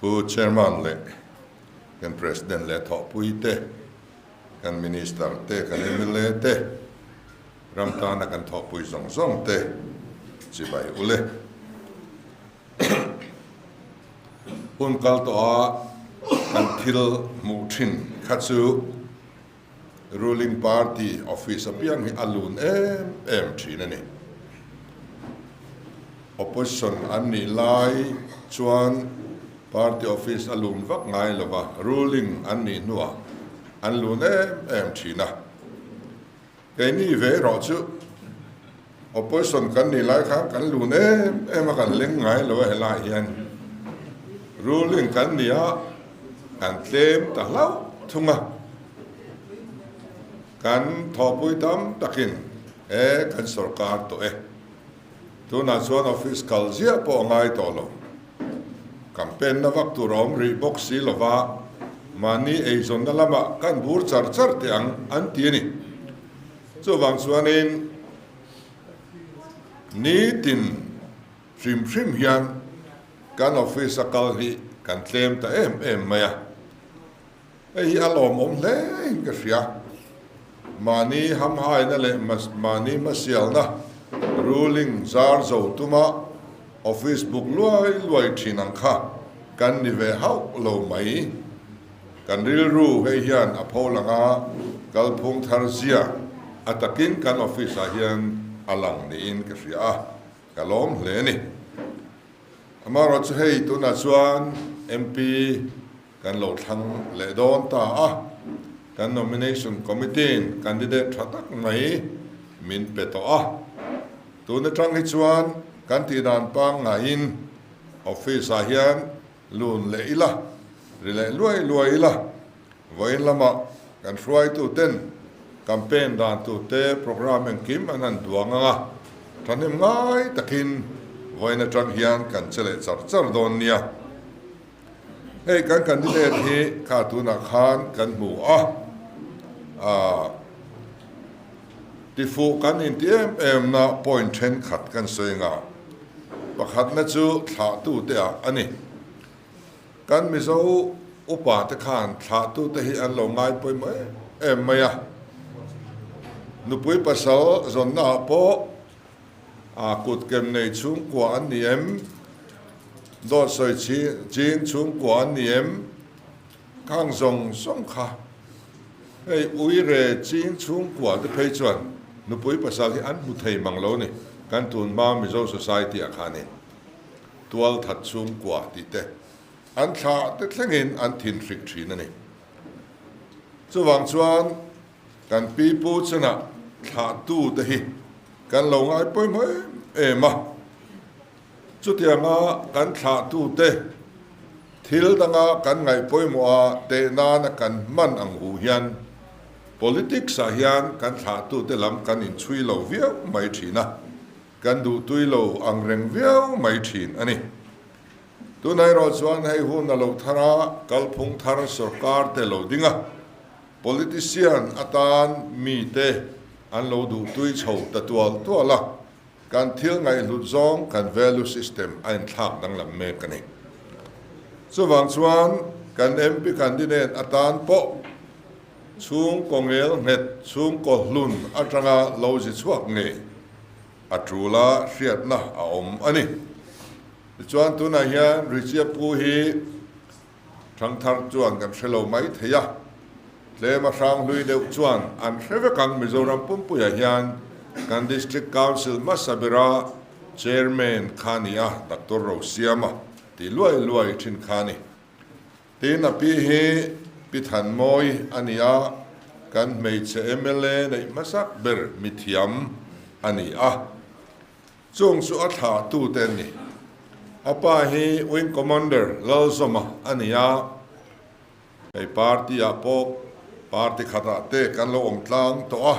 Pu Chairman leh kan President leh thawhpui te, kan Minister te, kan mla te, ram tana kan thawhpui zawng zawng te chibai ule. Hun kal tawh a kan thil hmuh thin kha chu Ruling party office apiang hi a lun em em thin a ni. Opposition an nih lai chuan party office a lun vak ngai lo va, ruling an nih hnuah an lun em em thin a. Keini ve erawh chu opposition kan nih lai khan kan lun em em a, kan leng ngai lo a helaiah hian ruling kan ni a, Kan tlem ta hlauh thung a, kan thawhpui tam takin e kan sorkar tawh e. Tunah chuan office kal ziah pawh a ngai tawh lo. Campaign na vak tur a awm rih bawk si lova, mahni eizawnna lamah kan bur char char teh ang an ti a ni. Chuvang chuanin nitin Hrim hrim hian kan office a kal hi kan tlem ta em em mai a, hei hi a lawmawm hle in ka hria. Mahni hamhaina leh mahni hmasialna ruling zar zo tuma office buk luai luai thin ang kha kan ni ve hauh lo mai. Kan rilru hei hian a pho lang a, kalphung thar zia a takin kan office ah hian a lang niin ka hria a. Ka lawm hle a ni. Amaherawh chu hei tunah chuan MP kan lo thlang leh dawn ta a, kan nomination committee-in candidate tha tak mai min pe tawh a. Tun atang hi chuan kan tihdan pangngaiin office-ah hian lun leh ila, ri leh luai luai ila, vawiin lamah kan hruaituten campaign dan turte programme engkim an han duang ang a, thahnem ngai takin vawiin atang hian kan che leh char char dawn nia. Hei kan candidate hi kha tunah khan kan hmu a, aah tifuh kan inti em em na point thenkhat kan sawi anga pakhatna chu thlahtute ah a ni. Kan Mizo upa te khan thlahtute hi an lo ngai pawimawh em em mai a. Nupui pasal zawnna ah pawh a kut kem nei chhungkua an ni em? Dawt sawi ching chhungkua an ni em? Khang zawng zawng kha hei uire ching chhungkua te phei chuan nupui pasal hi an hmu thei mang lo ni kan tun hma Mizo society ah khanin. Tual that chhungkua tih te an thlah te thlengin an thin hrik thin a ni. Chuvang chuan kan pi pu chunah thlahtu te hi kan lo ngai pawimawh em em a. Chutianga kan thlahtu te thil danga kan ngaih pawimawh a teh nana kan hman ang hu hian politics ah hian kan thlahtu te lam kan inchhui lo viau mai thin a. Kan duh tui lo ang reng viau mai thin a ni. Tunah erawh chuan hei hun a lo thar a, kalphung thar sorkar te lo ding a, politician atan mite an lo duh tui chho ta tual tual a, kan thil ngaihhlut zawng kan value system a inthlak danglam mek a ni. Chuvang chuan kan MP candidate atan pawh Chhungkaw ngel nghet, chhungkaw hlun atanga lo zi chhuak ngei a tul a hriatna a awm a ni. Tichuan tunah hian Richie Pu hi Thangthar chuan kan hre lo mai thei a, tlem a hrang hlui deuh chuan an hre vek ang Mizoram pumpuiah hian kan District Council hmasa bera Chairman kha ni a, Doctor Rosiama ti luai luai thin kha a ni. Tin, a pi hi Pi Thanmawi a ni a, kan hmeichhe mla neih hmasak ber mithiam a ni a. Chung chu a thlahtute an ni. A pa hi Wing Commander Lalzawma a ni a, hei party-ah pawh party khatah te kan lo awm tlang tawh a,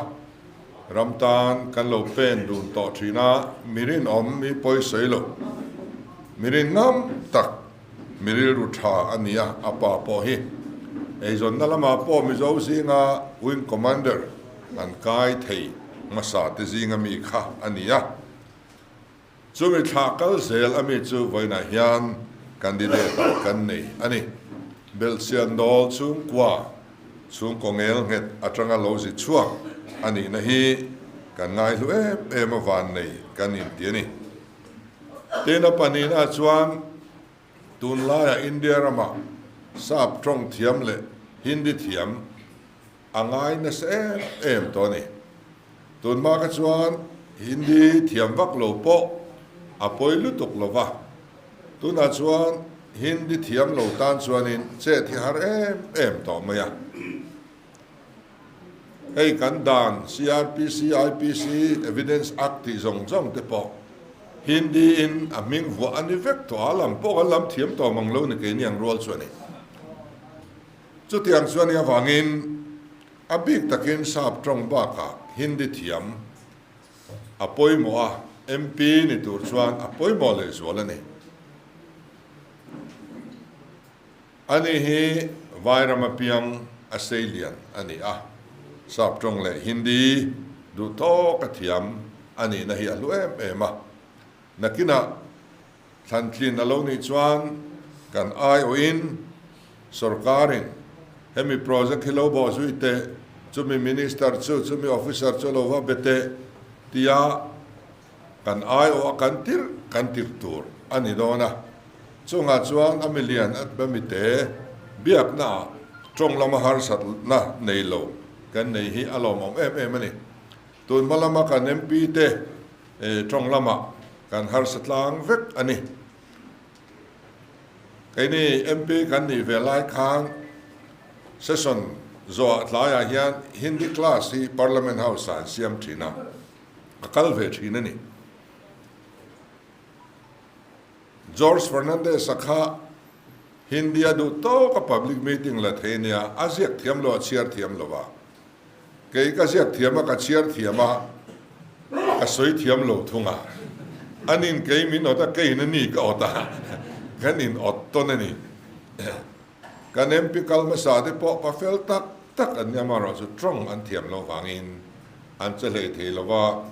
ram tan kan lo pen dun tawh thin a, mi rinawm mi pawisawi lo, mi rin ngam tak Mi rilru tha a ni a, a pa pawh hi eizawnna lamah pawh Mizo zinga Wing Commander an kai thei hmasa te zinga mi kha a ni a. Chumi thlah kal zel a mi chu vawiinah hian Candidate-ah kan nei a ni. Belhchian dawl chhungkua, chhungkaw ngel nghet atanga lo zi chhuak a nihna hi kan ngaihlu em em a vannei kan inti a ni. Tin, a pahnihna chuan tunlaiah India ramah Sap tawng thiam leh Hindi thiam a ngai nasa em em tawh a ni. Tunhma kha chuan Hindi thiam vak lo pawh a pawi lutuk lo va, tunah chuan Hindi thiam lo tan chuanin chet hi har em em tawh mai a. Hei kan dan CRPC, IPC, Evidence Act tih zawng zawng te pawh Hindi in a hming vuah a ni vek tawh a, a lam pawh kan lam thiam tawh mang lo ni keini ang rual chu a ni. Chutiang chuan i avangin a bik takin Sap tawng bakah Hindi thiam a pawimawh a, MP ni tur chuan a pawimawh lehzual a ni. Ani hi Vairam apiang a seilian a ni a, Sap tawng leh Hindi duh tawk a thiam a nihna hi a hlu em em a. Nakinah Thlantlin a lo nih chuan kan aiawhin sorkarin hemi project hi lo bawh zui teh, chumi minister chu, chumi officer chu lo va be teh tia kan aiawh a kan tirh kan tirh tur a ni dawn a. Chungah chuan a milian a mite biaknaah tawng lama harsatna nei lo kan nei hi a lawmawm em em a ni. Tun hma lama kan MP te tawng lamah kan harsa tlang vek a ni. Keini MP kan nih ve lai khan session zawhah tlaiah hian Hindi class hi Parliament House ah an siam thin a, ka kal ve thin a ni. George Fernandes-a kha Hindi a duh tawk a public meeting la thei nia, a ziak thiam lo, a chhiar thiam lo a. Kei ka ziak thiam a, ka chhiar thiam a, ka sawi thiam lo thung a. Anin kei min awt a, keiin a ni ka awt a, kan in awt tawn a ni. Kan MP kal hmasa te pawh pa fel tak tak an ni, amaherawhchu tawng an thiam loh vangin an che hlei thei lo va.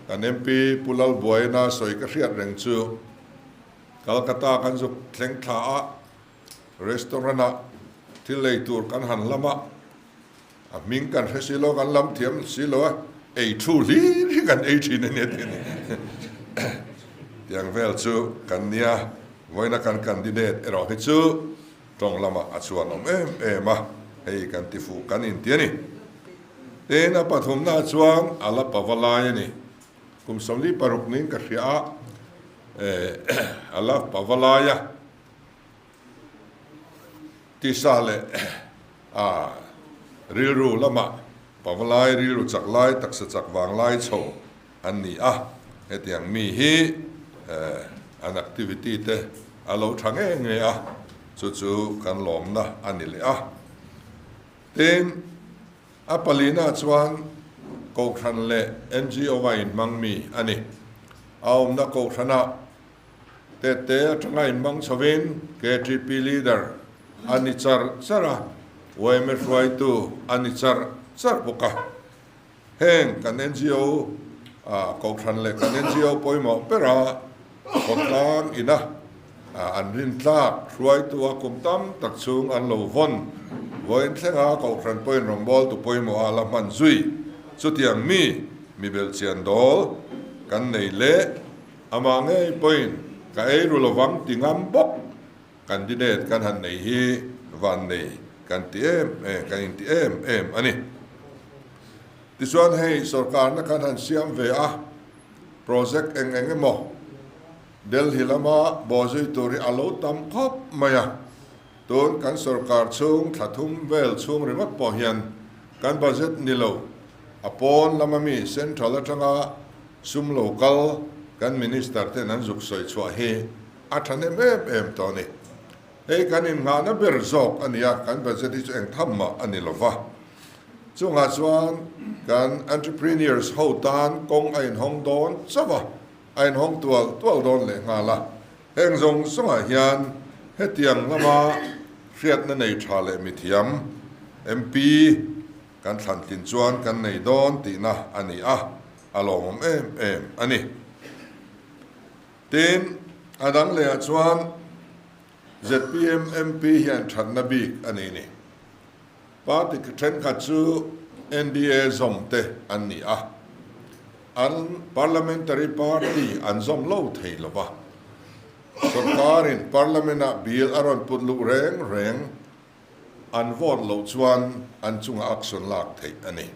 Kan MP Pu Lalbuaina sawi ka hriat reng chu Calcutta kan zuk thleng thla a, Restaurant ah thil ei tur kan han lam a, a hming kan hre si lo, kan lam thiam si lo a, ei thu hlir hi kan ei thin a nia tih a ni. Tiang vel chu kan nia, vawiina kan candidate erawh hi chu tawng lamah a chhuan awm em em a, hei kan ti fuh kan inti a ni. Tin, a pathumnaah chuan a la pava lai a ni. Kum 46 niin ka hria a, a la pava lai a. Tisa leh a rilru lamah pavalai rilru chak lai, taksa chak vang lai chho an ni a, hetiang mi hi an activity te a lo tha nge nge a, chu chu kan lawmna a ni leh a. Tin, a palina chuan Kohhran leh NGO a inhmang mi a ni. A awmna Kohhranah Tete atanga inhmang chhovin KTP leader a ni char char a, yma hruaitu a ni char char bawk a. Heng kan ngo Kohhran leh kan ngo pawimawh bera khawtlang ina an rintlak hruaitu a kum tam tak chhung an lo vawn vawiin thlenga Kohhran pawhin rawngbawltu pawimawh a la hman zui. Chutiang mi mi belhchian dawl kan nei leh. Amah ngei pawhin ka ei ru lovang ti ngam bawk candidate kan han nei hi van nei kan ti em em kan inti em em a ni. Tichuan hei sorkarna kan han siam ve a, project eng eng emaw Delhi lama bawhzui tur hi a lo tam khawp mai a, tun kan sorkar chhung thla thum vel chhung ringawt pawh hian kan budget ni lo a pawn lama mi central atanga Sum lo kal kan Minister ten an zuk sawi chhuah hi a thahnem em em tawh a ni. Hei kan innghahna ber zawk a ni a, kan budget hi chu eng tham mah a ni lo va. Chungah chuan kan entrepreneurs ho tan kawng a inhawng dawn chauh a, a inhawng tual tual dawn leh nghal a. Heng zawng zawngah hian hetiang lama hriatna nei tha leh mithiam MP kan thlantlin chuan kan nei dawn tihna a ni a. A lawmawm em em a ni. Tin, a dang lehah chuan Zpm MP hian thatna bik a nei ni. Party thenkhat chu NDA zawm te an ni a, an parliamentary party an zawm lo thei lo va. Sorkarin parliament-ah bill a rawn put luh reng reng an vote loh chuan an chunga action lak theih a ni.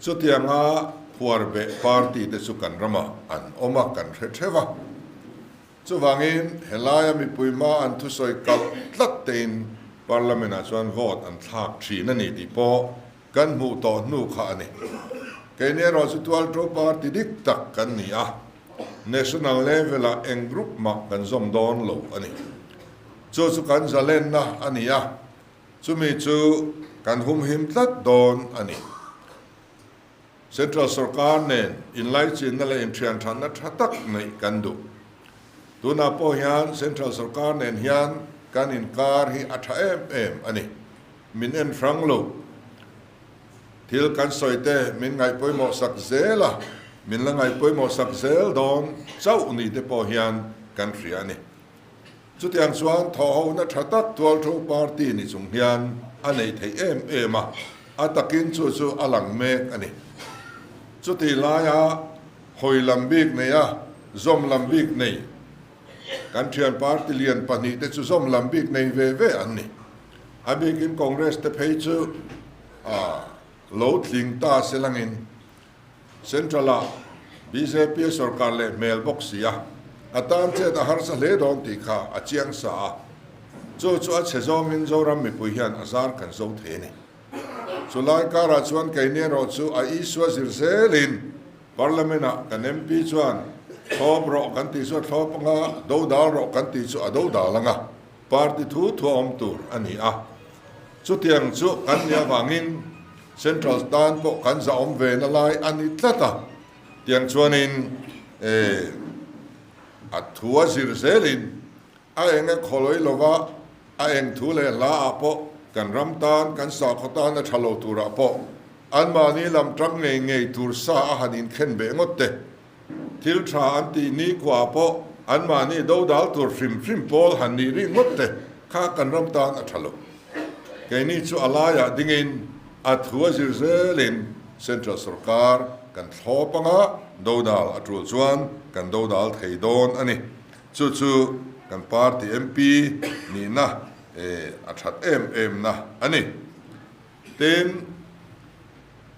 Chutianga phuarbeh party te chu kan ramah an awm a, kan hre theuh a. Chuvangin helaia mipui hma an thusawi kalh tlat tein Parliament-ah chuan vote an thlak thin a ni tih pawh kan hmuh tawh hnu kha a ni. Keini erawh chu tualto party dik tak kan ni a, national level-ah eng group mah kan zawm dawn lo a ni. Chu chu kan zalenna a ni a, chumi chu kan humhim tlat dawn a ni. Central sorkar nen inlaichinna leh inthianthatna tha tak neih kan duh. Tunah pawh hian Central sorkar nen hian kan inkar hi a tha em em a ni. Min en hrang lo. Thil kan sawi te min ngaihpawimawh sak zel a, min la ngaihpawimawh sak zel dawn chauh ni te pawh hian kan hria a ni. Chutiang chuan thawhhona tha tak tualtho party ni chung hian a nei thei em em a, a takin chu chu a lang mek a ni. Chutih laia hawi lam bik nei a, zawm lam bik nei kan thian party lian pahnihte chu zawm lam bik nei ve ve an ni. A bikin Congress te phei chu a lo tling ta se langin Central-ah bjp sorkar leh hmel bawk si a, a tan chet a harsa hle dawn tih kha a chiang sa a. Chu chu a chhe zawngin Zoram mipui hian a zar kan zo thei a ni. Chu lai karah chuan keini erawh chu a Isua zir zelin Parliament-ah kan MP chuan thlawp rawh kan tih chu a thlawp anga, dodal rawh kan tih chu a dodal anga, party thu thu a awm tur a ni a. Chutiang chu kan nih avangin Central tan pawh kan zahawm ve na lai a ni tlat a, tiang chuanin eh a thu a zir zelin a eng a khawlawi lova a eng thu leh hla ah pawh kan ram tan kan sakhaw tan a tha lo turah pawh anmahni lam tang ngei ngei tur sa a han inkhen beh ngawt te. Thil tha an tih nikhua pawh anmahni dodal tur hrim hrim pawl han nih rih ngawt te kha kan ram tan a tha lo. Keini chu a laiah dingin a thu a zir zelin Central sorkar kan thlawp anga dodal a tul chuan kan dodal thei dawn a ni. Chu chu kan party MP nihna a that em em na a ni. Tin,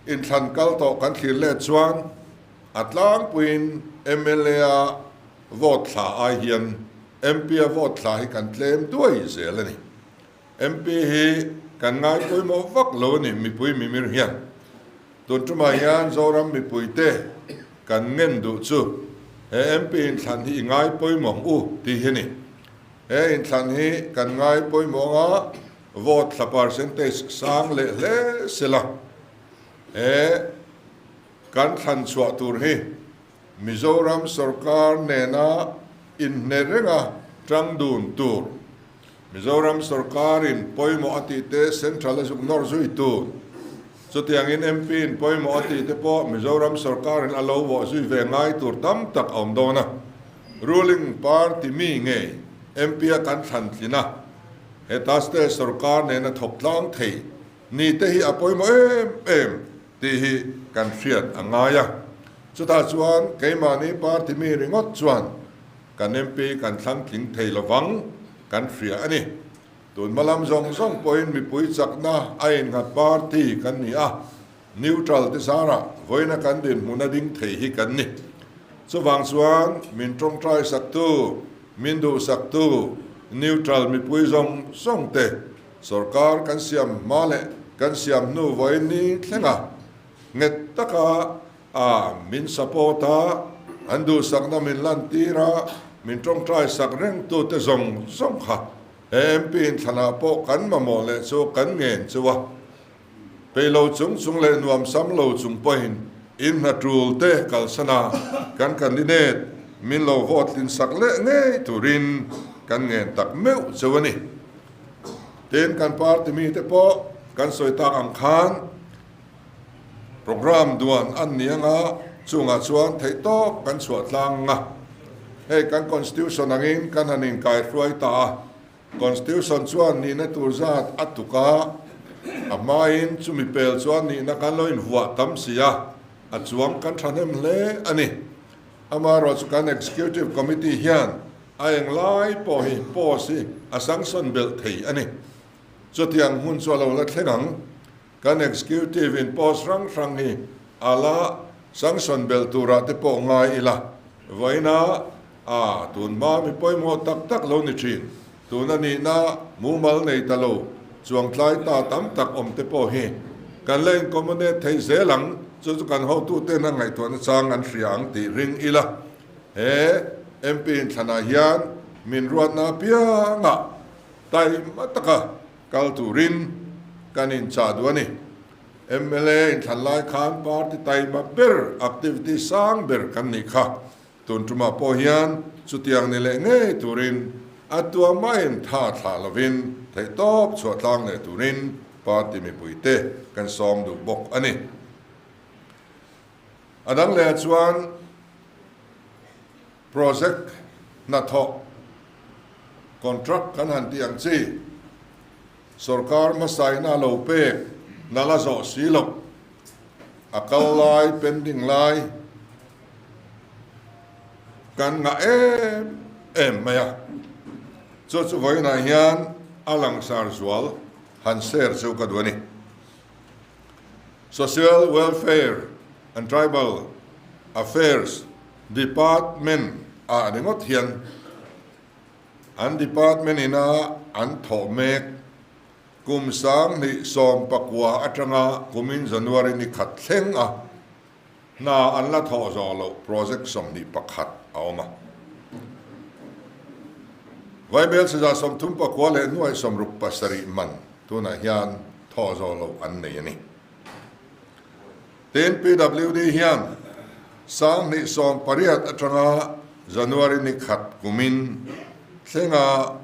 inthlan kal tawh kan thlir let chuan a tlangpuiin mla a vote thla ai hian MP a vote thla hi kan tlem duai zel a ni. MP hi kan ngai pawimawh vak lo a ni mipui mimir hian. Tun tumah hian Zoram mipuite kan ngen duh chu he MP inthlan hi i ngai pawimawh ang u tih hi a ni. He inthlan hi kan ngai pawimawh anga Vote thla percentage sang leh hle sela, he kan thlan chhuah tur hi Mizoram sorkar nena inhne renga tang dun tur, Mizoram sorkarin pawimawh a tih te Central a zuk nawr zui tur, chutiangin MP in pawimawh a tih te pawh Mizoram sorkarin a lo vawh zui ve ngai tur tam tak a awm dawn a, ruling party mi ngei MP a kan thlan tlin a. Heta state sorkar nena thawk tlang thei ni te hi a pawimawh em em tih hi kan hriat a ngai a. Chutah chuan keimahni party mi ringawt chuan kan MP kan thlang tling thei lovang kan hria a ni. Tun hma lam zawng zawng pawhin mipui chakna a innghat party kan ni a, neutral te zarah vawiina kan dinhmun a ding thei hi kan ni. Chuvang chuan min tawngtai saktu, min duhsaktu neutral mipui zawng zawng te sorkar kan siam hma leh kan siam hnu vawiin ni thlenga nghet taka a min support a, an duhsakna min lantir a, min tawngtai sak rengtute zawng zawng kha he MP inthlanah pawh kan mamawh leh chu kan ngen chu a. Pei lo chung chung leh nuam sam lo chung pawhin in hna tul te kalsan a, kan candidate min lo vote tlin sak leh ngei turin kan ngen tak meuh cheu a ni. Tin, kan party mite pawh kan sawi tak ang khan programme duan an ni anga chungah chuan theihtawp kan chhuah tlang a, hei kan constitution angin kan han inkaihruai ta a. Constitution chuan nihna tur zat a tuk a, a hmain chumi pel chuan nihna kan lo invuah tam si a, a chuang kan thahnem hle a ni. Amaherawhchu kan Executive Committee hian a englai pawh hi post hi a sanction belh thei a ni. Chutiang hmun chu a lo la thleng ang. Kan Executive in post hrang hrang hi a la sanction belh turah te pawh ngai ila, vawiina a tun hma mi pawimawh tak tak lo ni thin, tuna nihna mumal nei ta lo chuangtlai ta tam tak awm te pawh hi kan la incommodate thei zel ang, chu chu kan hotuten a ngaihtuahna chang an hria ang tih ring ila, he MP inthlanah hian min ruatna apiangah taima taka Kal turin kan inchah duh a ni. Mla inthlan lai khan party taima ber, activity sang ber kan nih kha. Tun tumah pawh hian chutiang ni leh ngei turin a tuamaiin tha thlah lovin theihtawp chhuah tlang leh turin party mipuite kan sawm duh bawk a ni. A dang lehah chuan Project hnathawh contract kan han tih ang chi, sorkar hmasaina a lo pek na la zawh si loh, a kal lai, pending lai kan ngah em em mai a. Chu chu vawiinah hian a langsar zual han share chu ka duh a ni. Social Welfare and Tribal Affairs Department ah ringawt hian an department ina an thawh mek kum 2019 atanga kumin January ni khat thleng a hna an la thawh zawh loh project 21 a awm a. Vaibel 139 leh nuai 67 man tunah hian thawh zawh loh an nei a ni. Tin, PWD hian 2018 atanga January ni khat kumin thlenga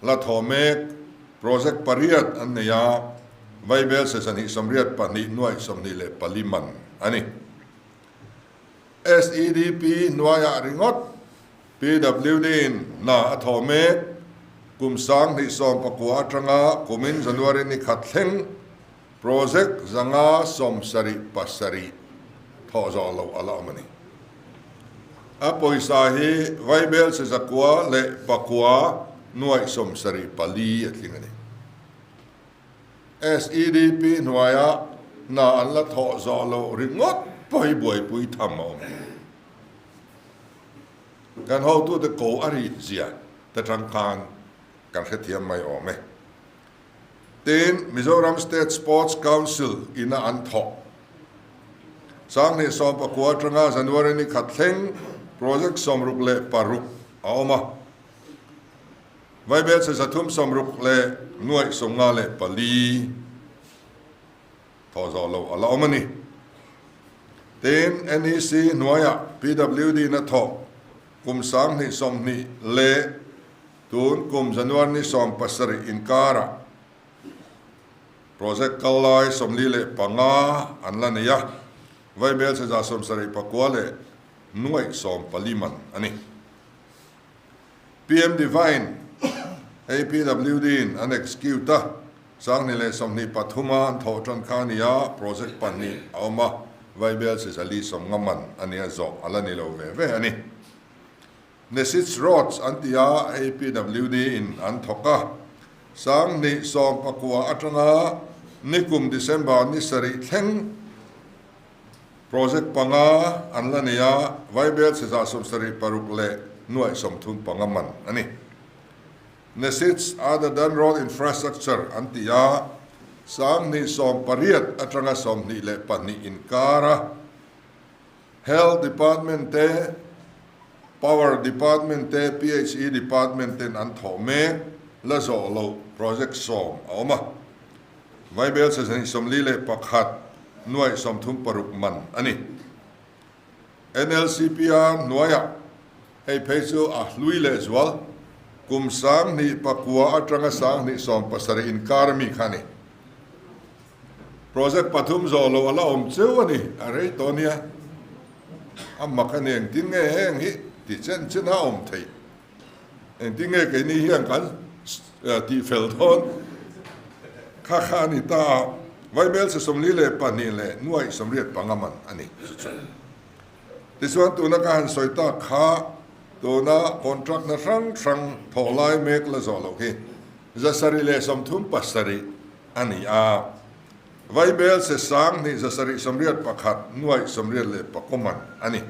la thawh mek project pariat an nei a, Vaibel 282 nuai 24 man a ni. SEDP hnuaiah ringawt PWD-in hna a thawh mek. Kum 2019 atanga kumin January ni khat thleng project 577 thawh zawh loh a la awm a ni. A pawisa hi Vaibel 9 leh 9 nuaih 74 a tling a ni. SEDP hnuaia hna an la thawh zawh loh ringawt pawh hi buaipui tham a awm. Kan hotute ko a rit zia te tang khan kan hrethiam mai awm e. Tin, Mizoram State Sports Council ina an thawh 2019 atanga January ni khat thleng project 66 a awm a. Vaibelchhe 360 leh nuaih 54 thawh zawh loh a la awm a ni. Tin, NEC hnuaiah PWD na thawk kum 2020 leh tun kum January ni 17 inkarah project kal lai 45 an la nei a, Vaibelchhe 79 leh nuaih 14 man a ni. PM Devine, hei PWD in an execute a, 2023 a an thawh tan kha a ni a, project pahnih a awm a, Vaibel Sisali sawmnga man a nia zawh a la ni lo ve ve a ni. Nesits Roads an ti a, hei PWD in an thawk a, 2019 atanga nikum December ni sarih thleng, Project panga an la nei a, Vaibel 76 leh nuaih 35 man a ni. Nesits other than road infrastructure an ti a, 2018 atanga 22 inkara Health Department te, Power Department te, PHE Department ten an thawh mek la zawh loh project 10 a awm a. Vaibel 241 nuaih 36 man a ni. NLCPR hnuaiah hei phei chu a hlui leh zual kum 2009 atanga 2017 inkar mi kha a ni. Project pathum zawh loh a la awm cheu a ni, a rei tawh nia. A mak a ni, engtin nge heng hi ti chen chen a awm theih? Engtin nge keini hian kan. tih fel dawn kha kha a ni ta a, Vaibelchhe 42 leh nuaih 85 man a ni chu chu. Tichuan tuna ka han sawi tak kha tuna contract na hrang hrang thawh lai mek la zawh loh hi 737 a ni a, Vaibelchhe 2000 781 nuaih 84 man a ni.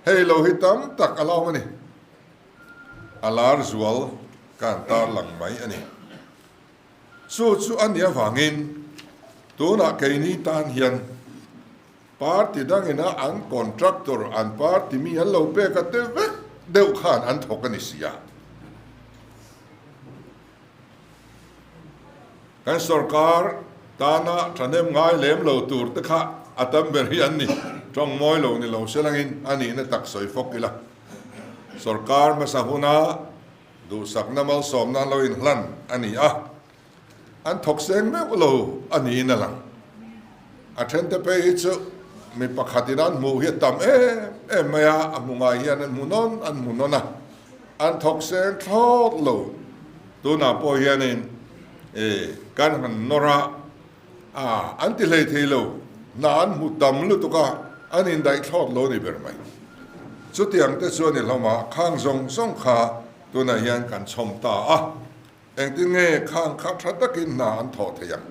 Hei lo hi tam tak a la awm a ni. A lar zual ka han tarlang mai a ni. Chu chu a nih avangin tunah keini tan hian party dangina an contractor, an party mi an lo pek a te vek deuh khan an thawk a ni si a. Kan sorkar tana thahnem ngai lem lo tur te kha a tam ber hi an ni. Tawng mawi lo ni lo se langin a nihna tak sawi fawk ila. Sorkar hmasa huna duhsakna malsawmna an lo inhlan a ni a, an thawk seng meuh lo a niin a lang. A thente phei hi chu mi pakhatin an hmuh hi a tam em em mai a, a hmu ngai hian an hmu nawn an hmu nawn a. An thawk seng thlawt lo. Tunah pawh hianin e kan han nawr a, a an ti hlei thei lo. Hna an hmu tam lutuk a, an indaih thlawt lo ni ber mai. Chutiang te chuan i hlawm a, khang zawng zawng kha tunah hian kan chhawm ta a. Engtin nge khang kha tha takin hna an thawh thei ang?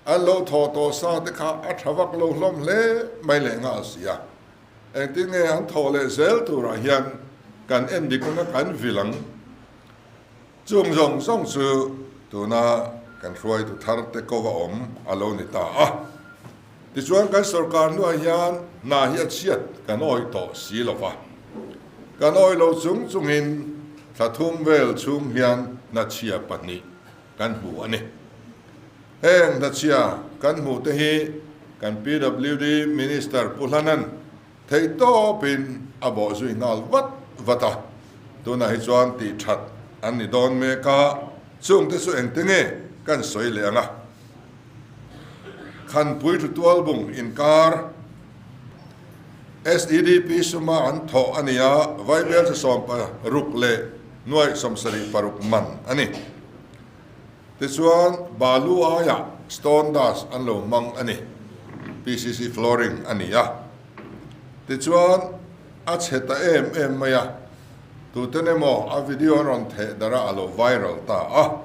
An lo thawh tawh sa te kha a tha vak lo hlawm hle mai leh nghal si a. Engtin nge an thawh leh zel turah hian kan en dik anga kan vil ang? Chung zawng zawng chu tuna kan hruaitu thar te ko va awm a lo ni ta a. Tichuan kan sorkar hnuah hian hna hi a chhiat kan awih tawh si lo va. Kan awih lo chung chungin thla thum vel chhung hian hna chhia pahnih kan hmu a ni. Heng hnachhia kan hmuh te hi kan PWD Minister Pu Hlanan theihtawpin a bawh zui nghal vat vat a, tunah hi chuan tih that an ni dawn mek a, chungte chu engte nge kan sawi leh ang a. Khanpui Tutualbung inkar SEDP suma an thawh a ni a, Vaibelchhe 16 leh nuaih 76 man a ni. Tichuan, balu aiah stone dust an lo hmang a ni, PCC flooring a ni a. Tichuan, a chhe ta em em mai a, tuten emaw a video an rawn theh darh a, a lo viral ta a.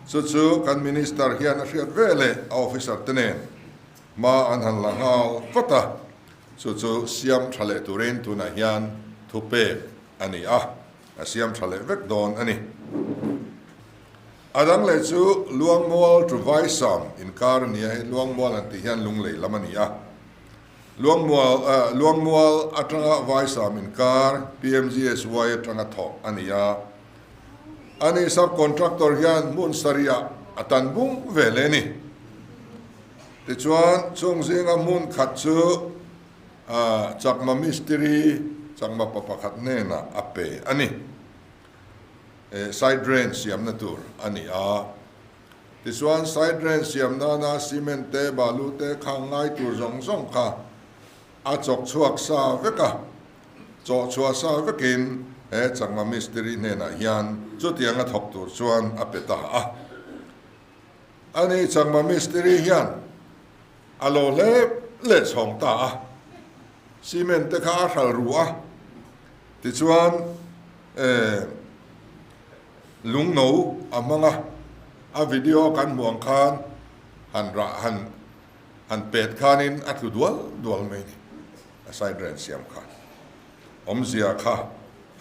Chu chu kan Minister hian a hriat ve leh a officer te nen hma an han la nghal vat a, chu chu siam tha leh turin tunah hian thupek a ni a. A siam tha leh vek dawn a ni. A dang leh chu Luangmual to Vaisam inkar a ni a, hei Luangmual an tih hian Lunglei lam a ni a. Luangmual Luangmual atanga Vaisam inkar PMGSY atanga thawh a ni a. Ani sub-contractor hian hmun sarih a tan bung ve leh a ni. Tichuan chung zinga hmun khat chu Chakma mistiri Chakma pa pakhat hnenah a pe a ni. Side drain siamna tur a ni a. Tichuan side drain siam nana cement te, balu te khang ngai tur zawng zawng kha a chawk chhuak sa vek a. Chawh chhuah sa vekin he Chakma mistiri hnenah hian chutiang a thawk tur chuan a pe ta a. Ani Chakma mistiri hian A lo hlep leh chhawng ta a, cement te kha a hral ru a, tichuan eh lungno a hmang a, a video kan hmuh ang khan han rah han han pet khanin a tlu dual dual mai a ni, a side drain siam khan awmzia kha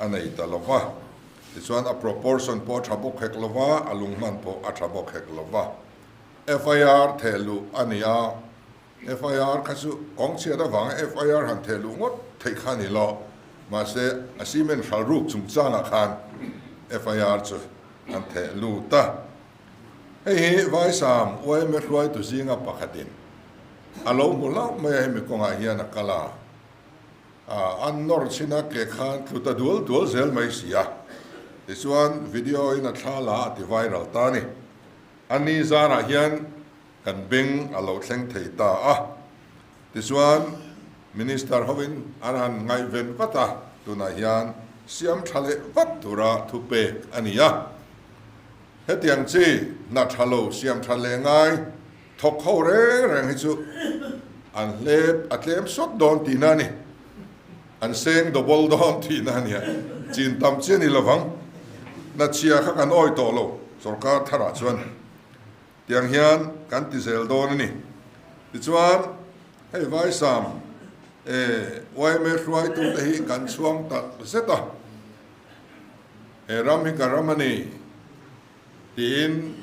a nei ta lo va, tichuan a proportion pawh a tha bawk hek lo va, a lung hman pawh a tha bawk hek lo va. FIR theh luh a ni a, FIR kha chu kawng chhiat avanga FIR han theh luh ngawt theih kha a ni lo, mahse a cement hral ruk chungchangah khan FIR chu an theh lut a. Hei hi Vaisam yma hruaitu zinga pakhatin a lo hmu hlauh mai a, hemi kawngah hian a kal a, an nawr chhin a ke khan tlu ta dual dual zel mai si a, tichuan video in a thla la a ti viral ta a ni. A ni zarah hian kan beng a lo thleng thei ta a, tichuan Minister hovin an han ngaihven vat a, tunah hian siam tha leh vat tura thupek a ni a. Hetiang chi hna tha lo siam tha leh ngai thawk ho reng reng hi chu an hlep a tlem sawt dawn tihna a ni. An seng double dawn tihna a nia. Chin tam chi a ni lovang. Hna chhia kha kan awi tawh lo sorkar tharah chuan. Tiang hian kan ti zel dawn a ni. Tichuan hei Vaisam yma hruaitute hi kan chhuang tak zet a. He ram hi ka ram a ni tiin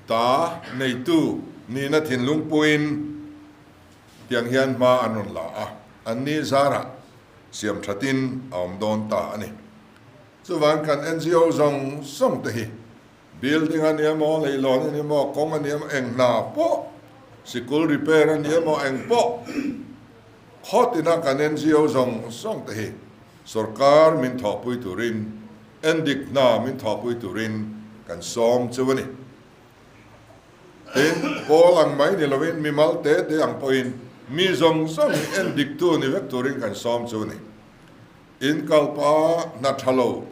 ta neitu nihna thinlung puiin tiang hian hma an rawn la a, an ni zarah siam thatin a awm dawn ta a ni. Chuvang kan NGO zawng zawng te hi building a ni emaw, leilawn a ni emaw, kawng a ni emaw, eng hna pawh, sikul repair a ni emaw, eng pawh khawtina kan NGO zawng zawng te hi Sorkar min thawhpui turin, endik hna min thawhpui turin kan sawm chu a ni. Tin, pawl ang mai ni lovin mimal te te ang pawhin mi zawng zawng hi endiktu ni vek turin kan sawm chu a ni. In kalpa hna tha lo,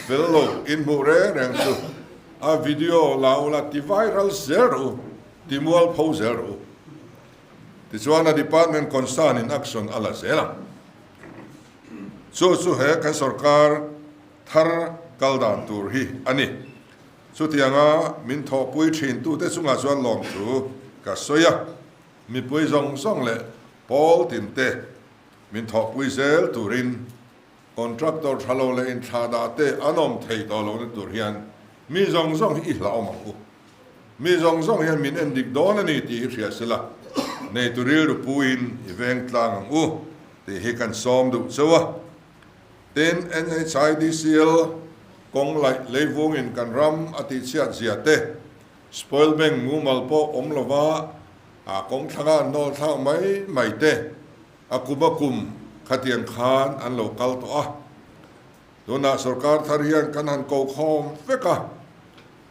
fel lo in hmuh reng reng chu a video la ula ti viral zel rawh u, ti mualpho zel rawh u. Tichuan a department concern in action a la zel ang. Chu chu he kan sorkar thar kal dan tur hi a ni. Chutianga min thawhpui thintute chungah chuan lawmthu ka sawi a, mipui zawng zawng leh pawl tinte min thawhpui zel turin contractor tha lo leh inthlahdah te an awm thei tawh lohna tur hian mi zawng zawng hi i hlauhawm ang u. Mi zawng zawng hian min en dik dawn a ni tih hi hria sela, neitu rilru puiin i veng tlang ang u tih hi kan sawm duh cheu a. Tin, NHIDCL kawng laih leivungin kan ram a tihchhiat zia te, spoil bank mumal pawh awm lova a kawng thlanga an nawl thlak mai mai te, a kum a kum khatiang khan an lo kal tawh a. Tunah sorkar thar hian kan han ko khawm vek a,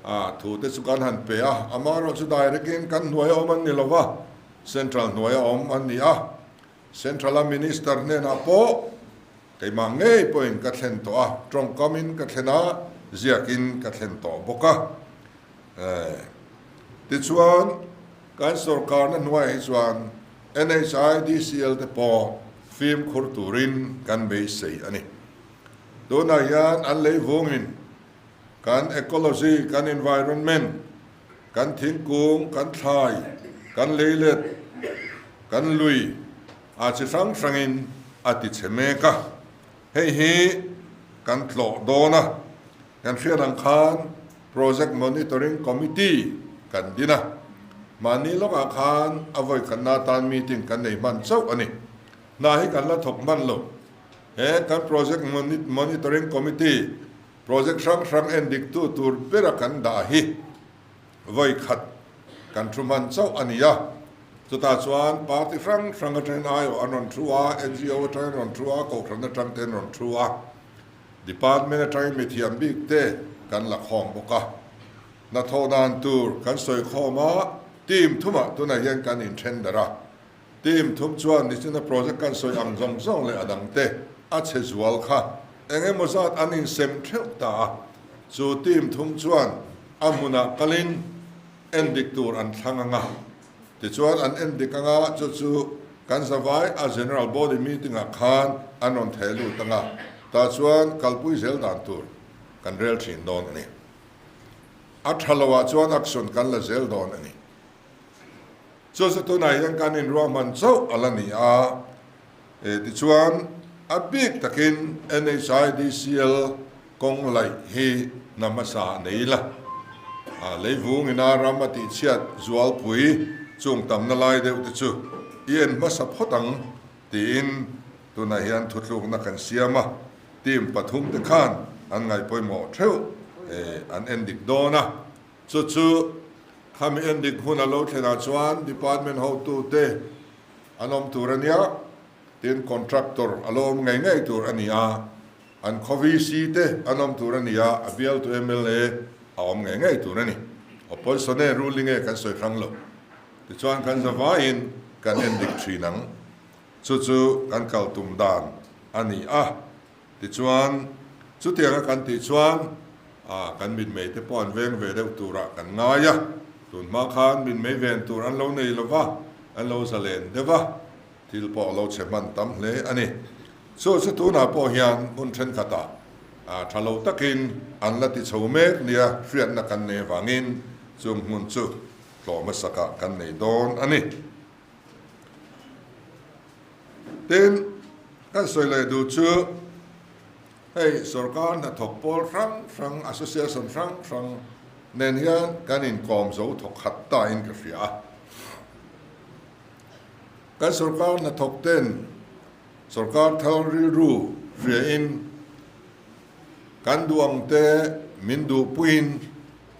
a thu te chu kan han pe a, amaherawhchu chu direct in kan hnuaia awm an ni lo va, central hnuaia awm an ni a, central a minister hnenah pawh keimah ngei pawhin ka thlen tawh a, tawngkamin ka thlen a, ziakin ka thlen tawh bawk a. Tichuan kan sorkarna hnuaiah hi chuan NHIDCL te pawh fimkhur turin kan beisei a ni. Tunah hian an lei vungin kan ecology, kan environment, kan thingkung, kan thlai, kan leilet, kan lui a chi hrang hrangin a ti chhe mek a. Hei hi kan tlawh dawn a, kan hriat ang khan Project Monitoring Committee kan din a, mahni lawkah khan a vawikhatna atan meeting kan nei hman chauh a ni. Hna hi kan la thawk hman lo. He kan Project Monitoring Committee project hrang hrang en diktu tur bera kan dah hi vawikhat kan thu hman chauh a ni a. Chutah chuan party hrang hrang atangin aiawh an rawn thu a, NGO atangin an rawn thu a, kohhran atang te an rawn thu a. Department atangin mithiam bik te kan la khawm bawk a. Hnathawh dan tur kan sawi khawm a, team thumah tunah hian kan inthen darh a. Team thum chuan nichina project kan sawi ang zawng zawng leh a dang te a chhe zual kha eng emaw zat an insem theuh ta a. Chu team thum chuan a hmunah kalin en dik tur an thlang ang a. Tichuan an en dik ang a, chu chu kan zavai a General Body meeting ah khan an rawn theh lut ang a, tah chuan kalpui zel dan tur kan rel thin dawn a ni. A tha lo ah chuan action kan la zel dawn a ni. Chu chu tunah hian kan inruahman chauh a la ni a, tichuan a bik takin NHIDCL Kawng laih hi hna hmasa nei ila, leivung ina ram a tihchhiat zualpui chung tamna lai deuh te chu i en hmasa phawt ang tiin tunah hian thutlukna kan siam a, team pathum te khan an ngaihpawimawh theuh an en dik dawn a, chu chu khami en dik hun a lo thlenah chuan department hotute an awm tur a nia, tin contractor a lo awm ngei ngei tur a ni a. An khaw VC te an awm tur a ni a, a bialtu mla a awm ngei ngei tur a ni. Opposition e ruling e kan sawi hrang lo. Tichuan kan zavaiin kan en dik thin ang. Chu chu kan kal tum dan a ni a. Tichuan chutianga kan tih chuan. Kan mitmei te pawh an veng ve deuh turah kan ngai a, tun hma khan mitmei ven tur an lo nei lo va, an lo zalen deuh a, thil pawh a lo chhe hman tam hle a ni. Chu chu tunah pawh hian hmun thenkhatah tha lo takin an la ti chho mek nia hriatna kan nei avangin chung hmun chu tlawh hmasakah kan nei dawn a ni. Tin, kan sawi leh duh chu hei sorkar hnathawk pawl hrang hrang, association hrang hrang nen hian kan inkawm zo thawk khat tain ka hria a. Kan sorkar hnathawk ten sorkar thar rilru hriain kan duh ang te min duhpuiin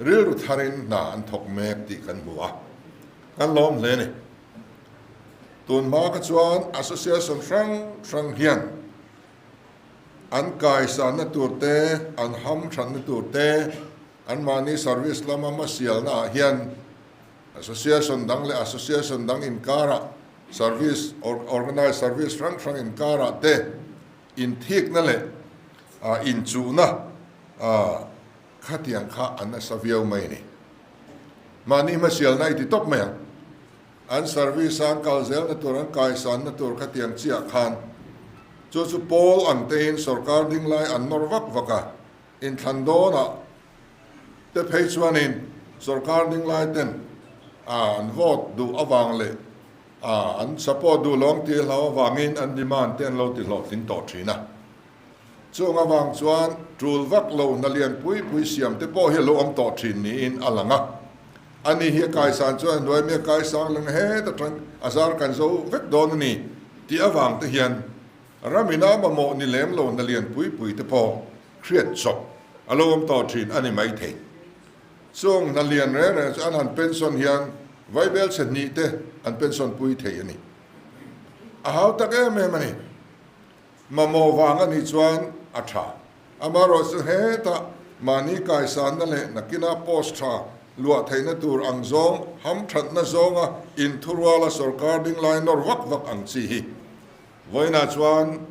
rilru tharin hna an thawk mek tih kan hmu a, kan lawm hle a ni. Tun hma kha chuan association hrang hrang hian an kaisanna tur te, an hamthanna tur te, anmahni service lama hmasialna ah hian Association dang leh association dang inkarah service organized service hrang hrang inkarah te inthikna leh inchuhna khatiang kha an nasa viau mai a ni. Mahni hmasialna i ti tawp mai ang. An service a an kal zelna tur an kaisanna tur khatiang chiah khan chu chu pawl ang tein sorkar dinglai an nawr vak vak a, inthlan dawnah te phei chuanin sorkar dinglai ten an vote duh avang leh an support duh lawng tih hlau avangin an demand te an lo ti hlawhtling tawh thin a. Chung avang chuan tul vak lo hna lian pui pui siam te pawh hi a lo awm tawh thin niin a lang a. Ani hi a kaisan chuan a hnuai mi a kaisang lang het atang a zar kan zo vek dawn a ni tih avang te hian ramina mamawh ni lem lo hna lian pui pui te pawh hriat chawp a lo awm tawh thin a ni maithei. Chung hna lian reng reng chu an han pension hian vaibel chhe hnih te an pension pui thei a ni. A hau tak em em a ni. Mamawh vang a nih chuan a tha. Amaherawhchu hetah mahni kaisanna leh nakina post tha luah theihna tur ang zawng, hamthatna zawnga inthuruala sorkar dinglai nawr vak vak ang chi hi vawiinah chuan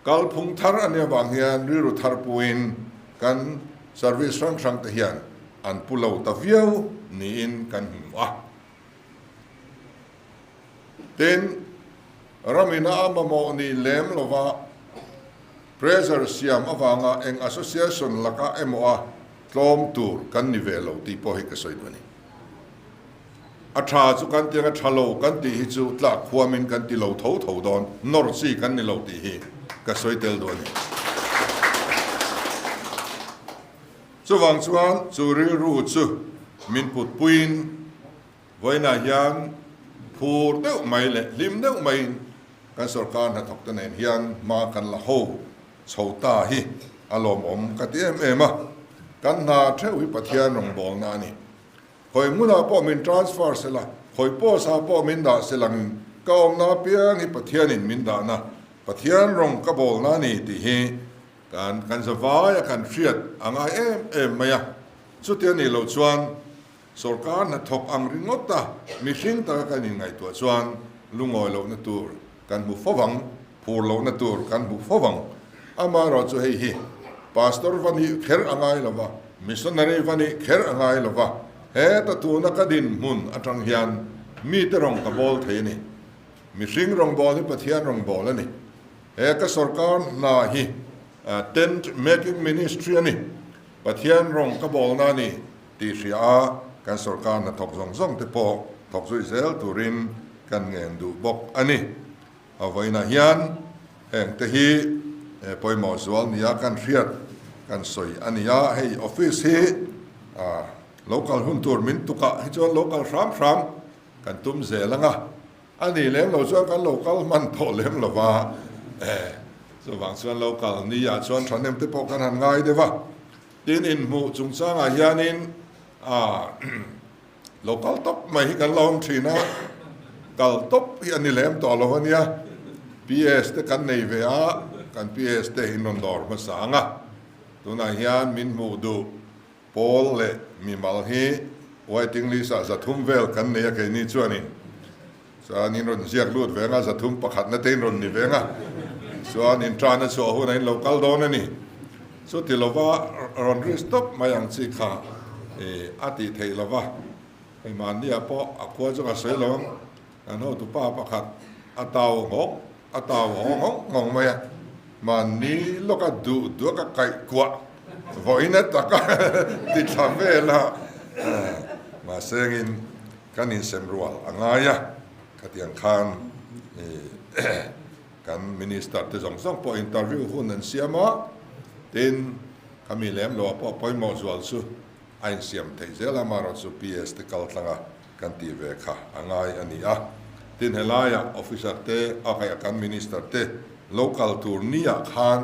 Kalphung thar a nih avang hian rilru thar puiin kan service hrang hrang te hian an pu lo ta viau niin kan hmu a. Tin, ramina a mamawh ni lem lova pressure siam avanga eng association laka emaw a tlawm tur kan ni ve lo tih pawh hi ka sawi duh a ni. A tha chu kan tiang a tha lo kan tih hi chu tlak huamin kan ti lo tho tho dawn, nawr chi kan ni lo tih hi ka sawi tel duh a ni. Chuvang chuan chu rilru chu min put puiin vawiinah hian phur deuh mai leh hlim deuh maiin kan sorkar hnathawk te nen hian hma kan la ho chho ta hi a lawmawm ka ti em em a, kan hna theuh hi Pathian rawngbawlna a ni. Khawi hmunah pawh min transfer sela, khawi post-ah pawh min dah selangin ka awmna apiang hi Pathianin min dahna, Pathian rawng ka bawlna a ni tih hi kan kan zavaia kan hriat a ngai em em mai a. Chuti a nih loh chuan sorkar hnathawk ang ringawt a mihring taka kan inngaihtuah chuan lungawi lohna tur kan hmu fo vang, phur lohna tur kan hmu fo vang. Amaherawh chu hei hi Pastor va nih kher a ngai lo va, Missionary va nih kher a ngai lo va, heta tuna ka dinhmun atang hian mite rawng ka bawl thei a ni. Mihring rawng bawl hi Pathian rawng bawl a ni. He ka sorkar hna hi Tent Making Ministry a ni. Pathian rawng ka bawlna a ni tih hria a, kan sorkar hnathawk zawng zawng te pawh thawk zui zel turin kan ngen duh bawk a ni. A vawiinah hian heng te hi pawimawh zual nia kan hriat kan sawi a ni a, hei office hi lo kal hun tur min tukah hi chuan lo kal hram hram kan tum zel ang a, a nih lem lo chuan kan lo kal hman tawh lem lo va, chuvang chuan lo kal ni ah chuan thahnem te pawh kan han ngai deuh a, tin inhmuh chungchangah hianin Lo kal tawp mai hi kan la awm thin a, kal tawp hi a ni lem tawh lo a nia. PS te kan nei ve a, kan PS te in rawn dawr hmasa ang a. Tunah hian min hmuh duh pawl leh mimal hi waiting list ah 300 vel kan nei a keini chuanin. Chuan in rawn ziak lut ve ang a, 301 na te in rawn ni ve ang a. Chuan in tan a chhuah hunah in lo kal dawn a ni. Chuti lova rawn risk tawp mai ang chi kha a tih theih lova, hei mahniah pawh a khua chu ka sawi lo ang, kan hotupa pakhat a tau nghawk a tau nghawng nghawng nghawng mai a, mahni lawka duh duh a ka kaih kuah vawiin a taka ti thla vel a, mahsengin kan insem rual a ngai a, khatiang khan Kan Minister te zawng zawng pawh interview hun an siam a, tin khami lem lo ah pawh pawimawh zual chu a insiam theih zel a, amaherawhchu PS te kal tlang a kan tih ve kha a ngai a ni a. Tin helaiah officer te a kaih kan Minister te lo kal tur ni ah khan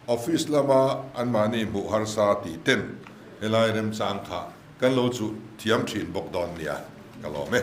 office lama anmahni hmuh harsa tih ten helai remchang kha kan lo chuh thiam thin bawk dawn nia ka lawm e.